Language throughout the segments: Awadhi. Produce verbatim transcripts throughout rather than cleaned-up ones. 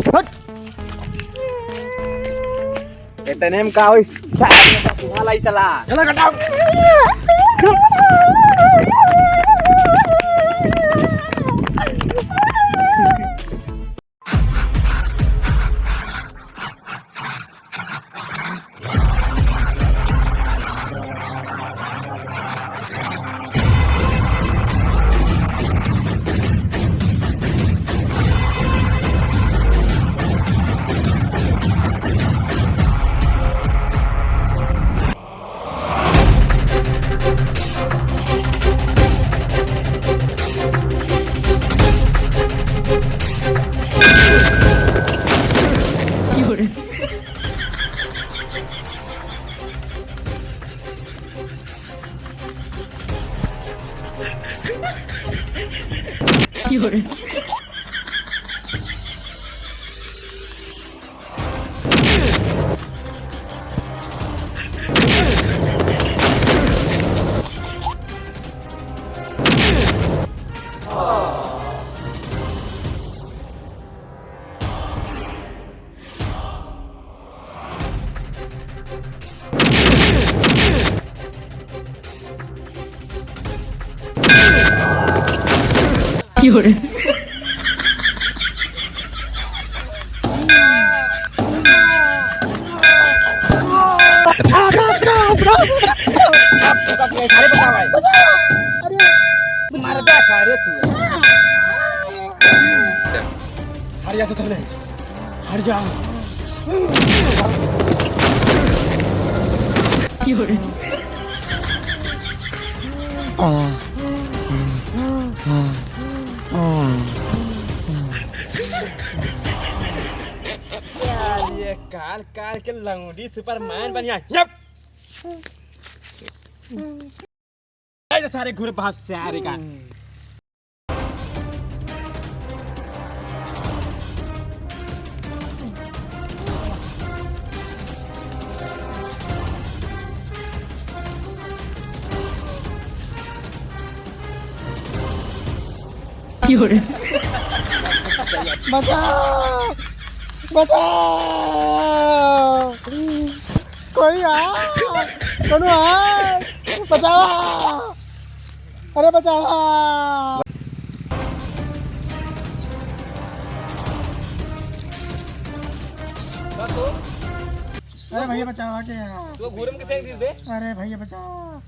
हट। इतने में का होई, सारे भाला ही चला। चला, कटाओ। अरे, मार दे सारे तू। हट जा तो, चल। हट जा। ये काल काल के लौंडी सुपरमैन बनिया। यप। ए, सारे घुर बाप सारे का। बचाओ! बचाओ! कोई आ! कोनो आ! बचाओ! अरे बचाओ! अरे भैया बचाओ, आके यहाँ। तू घूरम के फेंक दीस बे। अरे भैया बचाओ।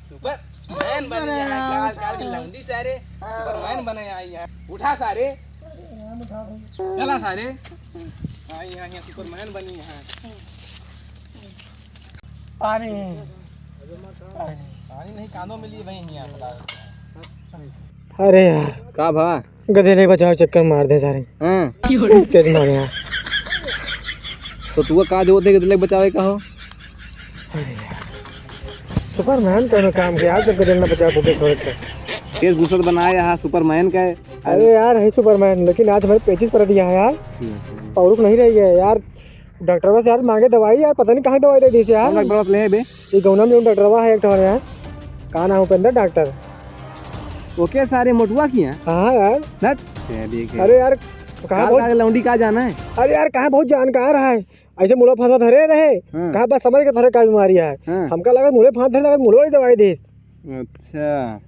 सुपरमैन बनी अरे यहाँ, यार, काल, काल की बचाओ। लौंडी सारे। हाँ। सुपरमैन बने आई यहाँ। उठा सारे। अरे यार, उठा भाई। चला सारे। हाँ, यहाँ, यहाँ सुपरमैन बनी यहाँ। पानी। पानी। पानी नहीं, कांदो में लिए भाई यहाँ। अरे यार। का भा? गधे ले बचाओ चक्कर मार दे सारे। हाँ। बहुत तेज मारे यार। तो तू का जो देख गधे ले बचावे का हो? अरे यार, सुपरमैन कौनो काम के यार, जब गधे ना बचा सके थोड़े से। तेज गुस्सा तो बनाया है सुपरमैन का है। अरे यार, है सुपरमैन, लेकिन आज हमारे पेचिस पर दिया है यार। हम्म। और रुक नहीं रही है यार। डॉक्टर बस यार मांगे दवाई यार, पता नहीं कहाँ की दवाई दे दी यार। कौन डॉक्टर बस ले है बे? ये गौना में डॉक्टरवा है एक ठो यार। का नाम उपेंद्र डॉक्टर? ओके सारे मोटुआ की हैं? हाँ यार। नट? ये देख। अरे यार, कहाँ काल बहुत का लौंडी का जाना है? अरे यार, कहाँ बहुत जानकार है। ऐसे मुड़वा फांसवा धरे रहे। हाँ। कहाँ बस समझ के धरे का बीमारी है। हाँ। हमका लगा मुड़वा फांस धरे लगा, मुड़वा वाली दवाई देस। अच्छा।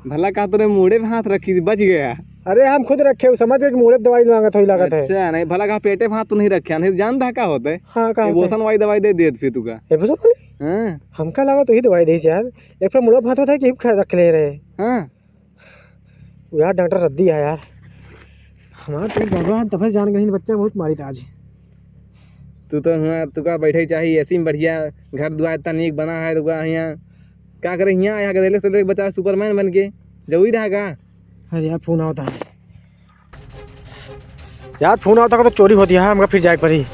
भला कहा तूने मुड़े पे हाथ रखी थी, बच गया। अरे हम खुद रखे हो, समझ गए कि मुड़े पे दवाई मांगत हो, लागत है। अच्छा, नहीं भला कहा पेटे पे हाथ तो नहीं रखे, नहीं तो जान था का होता है। हाँ, का होता है? एबोसन वाली दवाई दे देत फिर तू का। एबोसन वाली? हाँ। हमका लगा तो ही दवाई देस यार। एक बार मुड़े पे हाथ होता है कि हिप खा रख ले रहे। हाँ। यार डॉक्टर रद्दी है यार। हमारा पेट गड़बड़ा है, तबे जान गई, बच्चा बहुत मारी था आज। तू तो हुआ, तू का बैठे चाही एसी में बढ़िया, घर दुआर इतना नीक बना है, तू का हियाँ का करे, हियाँ आया गदेले से बचा सुपरमैन बन के, जरूरी रहा का? अरे यार फोन आवता है यार, फोन आवता का तो चोरी होती है, हमका फिर जाए पड़ी।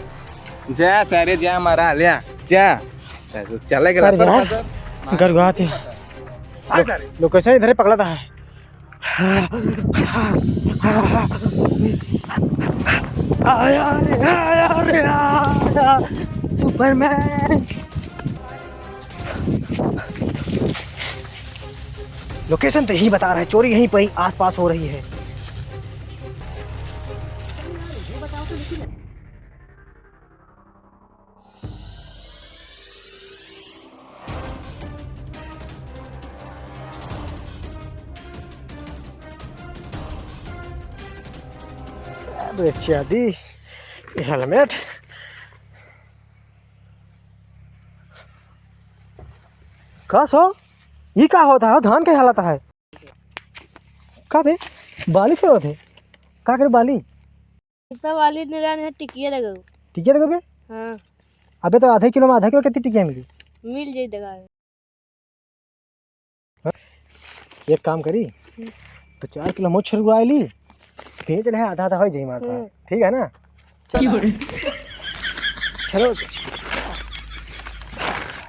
जा सारे जा मारा, ले आ, जा। चले गला अरे पर यार, पर। गरुआ थे। आ सारे। लोकेशन इधर ही पकड़ा था। आया रे, आया रे, आया। सुपरमैन। लोकेशन तो यही बता रहा है, चोरी यहीं पे ही आसपास हो रही है। अबे चादी, ये हेलमेट। का सो? ई का होत है? धान के हालत है? का बे? बाली से होत है? का करे बाली? इतना बाली निरान है, टिकिया दे गऊ। टिकिया दे गऊ बे? हाँ। अबे तो आधे किलो में आधा किलो कितनी टिकिया मिली? मिल जाई दगा। एक काम करी, हम्म। तो चार किलो मोछ रुआ ली, बेच ले, आधा आधा हो जाई मार का। हम्म। ठीक है ना? चलो। चलो।